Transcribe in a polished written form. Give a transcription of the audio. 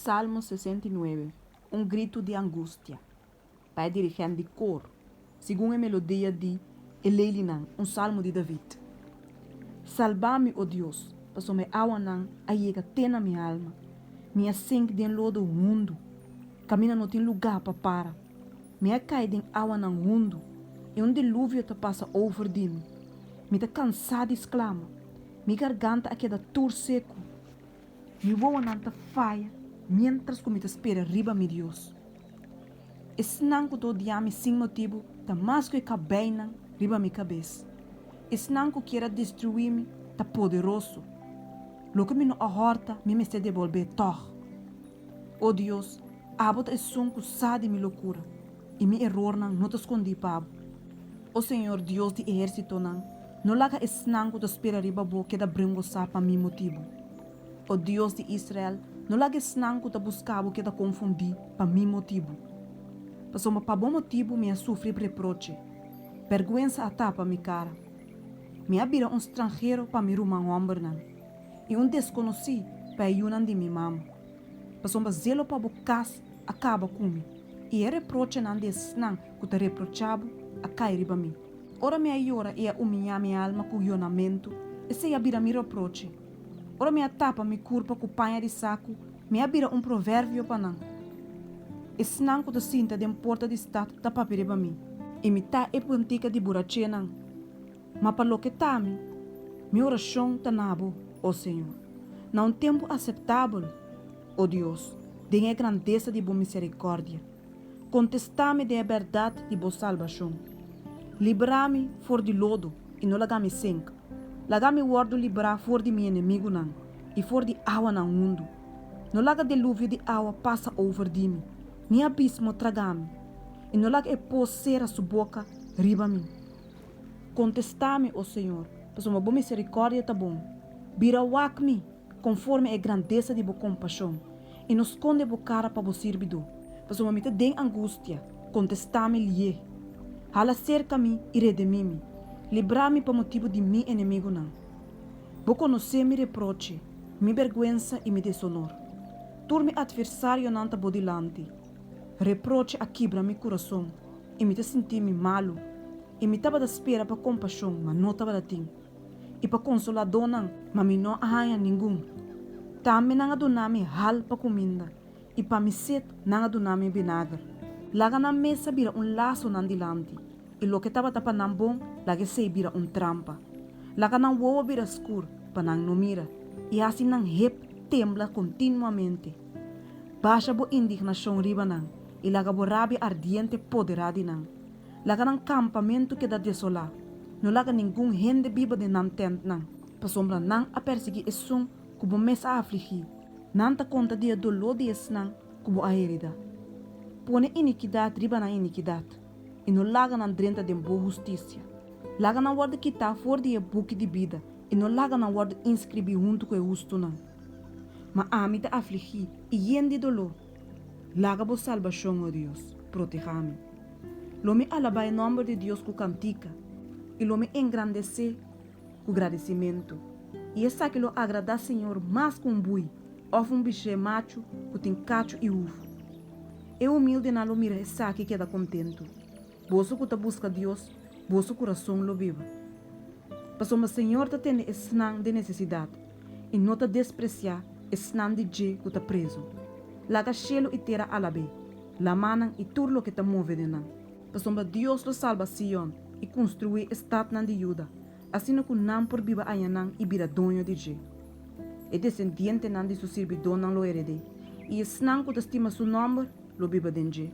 Salmo 69, Un gritu di angustia. Pa e dirigent di kor, segun e melodia di E Lelinan, un salmo di David. Salba mi, o Dios, pasobra e awanan a yega te na mi alma. Mi a sink den lodo hundu, kaminda no tin lugá pa para. Mi a kai den awanan hundu, i un diluvio ta pasa over di mi. Mi ta kansá di sklama, mi garganta a keda tur seku. Mi wowonan ta faya miéntras ku mi ta spera riba mi Dios. Esnan ku ta odia mi sin motibu ta mas ku e kabeinan riba mi kabes. Esnan ku kier a destruí mi ta poderoso. Loke mi no a hòrta mi mester debolbé tòg. O Dios, abo ta esun ku sa di mi lokura, i mi erornan no ta skondí pa bo. O Señor Dios di ehérsitonan, no laga esnan ku ta spera riba bo keda brengosá pa mi motibu. O Dios di Israel, no laga esnan ku ta buska bo keda konfundí pa mi motibu. Pasobra pa bo motibu mi a sufri reproche, bèrgwensa a tapa mi kara. Mi a bira un stranhero pa mi ruman hòmbernan i un deskonosí pa e yunan di mi mama. Pasobra zelo pa bo kas a kaba ku mi, i e reprochenan di esnan ku ta reprochá bo a kai riba mi. Ora mi a yora i a umiyá mi alma ku yonamentu, esei a bira mi reproche. Ora mi a tapa mi kurpa ku paña di saku, mi a bira un proverbio pa nan. Esnan ku ta sinta den porta di stat ta papia riba mi, i mi ta e puntika di burachénan. Ma pa loke ta mi, mi orashon ta na bo, o Señor, na un tempu aseptabel, o Dios, den e grandesa di bo miserikòrdia. Kontestá mi den e bèrdat di bo salbashon. Librá mi for di lodo i no laga mi sink. Laga mi wòrdu librá for di mi enemigunan i for di awanan hundu. No laga deluvio di awa pasa over di mi, ni abismo traga mi, i no laga e pos sera su boka riba mi. Kontestá mi, o Señor, pasobra bo miserikòrdia ta bon. Bira wak mi konforme e grandesa di bo kompashon, i no skonde bo kara pa bo sirbidó. Pasobra mi ta den angustia, kontestá mi lié. Hala serka mi i redemí mi, librá mi pa motibu di mi enemigunan. Bo konosé mi reproche, mi bèrgwensa i mi desonor. Tur mi atversarionan ta bo dilanti. Reproche a kibra mi kurason i mi ta sinti mi malu, i mi tabata spera pa kompashon, ma no tabata tin, i pa konsoladónan, ma mi no a haña ningun. Tambe nan a duna mi hal pa kuminda, i pa mi set nan a duna mi binager. Laga nan mesa bira un laso nan dilanti, i loke tabata pa nan bon, laga esei bira un trampa. Laga nan wowo bira skur, pa nan no mira, i hasi nan hep tembla kontinuamente. Basha bo indignashon riba nan, i laga bo rabia ardiente poderá di nan. Laga nan kampamentu keda desolá, no laga ningun hende biba den nan tèntnan. Pasobra nan a persiguí esun ku bo mes a afligí, nan ta konta di e doló di esnan ku bo a heridá. Pone inikidat riba nan inikidat, i no laga nan drenta den bo hustisia. Laga nan wòrdu kitá for di e buki di bida, i no laga nan wòrdu inskribí huntu ku e hustunan. Ma ami ta afligí i yen di doló. Laga bo salbashon, o Dios, protehá mi. Lo mi alabá e nòmber di Dios ku kantika, i lo mi engrandes'é ku gradisimentu. I esaki lo agradá Señor mas ku un bui òf un bishé machu ku tin kachu i huf. E humildenan lo mira esaki i keda kontentu. Boso ku ta buska Dios, boso kurason lo biba. Pasobra Señor ta tende esnan den nesesidat i no ta despresiá esnan di dje ku ta prezu. Laga shelu i tera alab'é, lamannan i tur loke ta move den nan. Pasobra Dios lo salba Sion i konstruí e statnan di Juda, asina ku nan por biba ayanan i bira doño di dje. E desendientenan di su sirbidónan lo hered'é, i esnan ku ta stima su nòmber lo biba den dje.